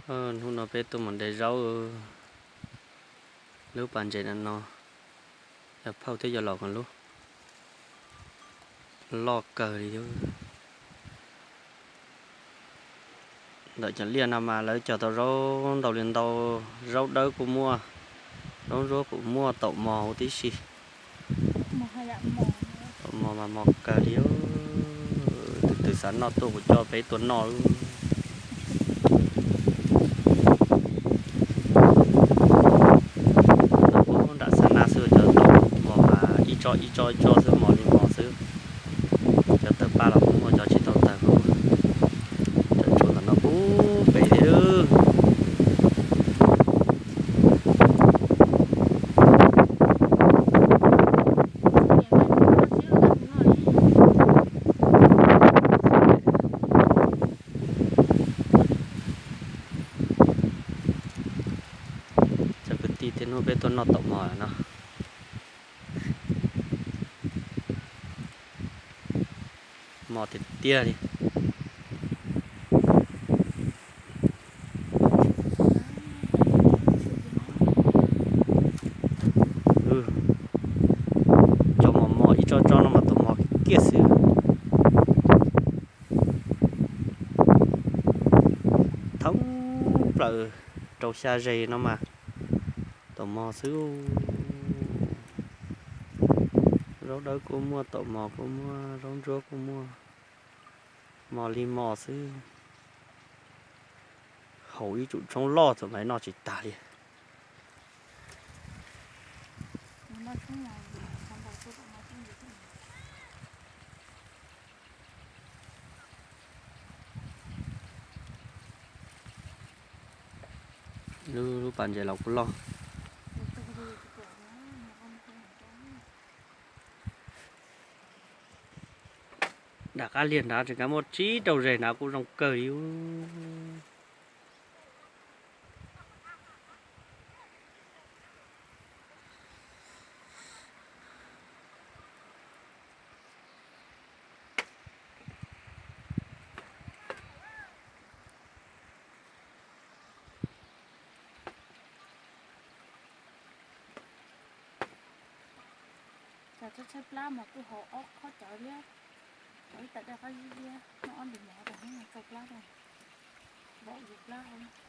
Hnub no peb tuaj mus de zaub lub pas ntses no, yog phauj thiab yog los koom lub, loj kawg li. Ntawm cov liaj no mas lawv cog tau zaub ntau li ntau, zaub dawb kuj muaj, zaub ntsuab kuj muaj, taum mos huv tib si. Taum mos mas mos kawg li. Tus twg xav noj tuaj kuv coj peb tuaj noj. Nram xab nab xwb cov taum mos mas ib tsob ib tsob ib tsob xwb, mos li mos xwb. Cov tawg paj los kuj muaj, cov tsis tau tawg kuj muaj. Cov tsuas ntawm no puag pem thiab. Cov kwv tij, tej hnub peb tuaj noj taum mos no. Mos tiag tiag li. Cov mos mos ib tsob tsob no mas taum mos kiag xwb. Thoob plaws rau xya zeg no mas taum mos xwb. Zaub dawb kuj muaj, taum mos kuj muaj, zaub ntsuab kuj muaj, mos li mos xwb. Haus ib tsum tshoob loj txawm mas noj tsis tag li. Lub pas ntses los kuj loj. Nram qab liag nrad tseem kav muaj tsib rau zeg nrad kuj zoo kawg li. Cov tshaib plab mas kuj haus ob khob cawv thiab, cov ib tawm dej qab zib thiab, noj ob ntus mov tas thiab tsau plab rau, npaum yus plab.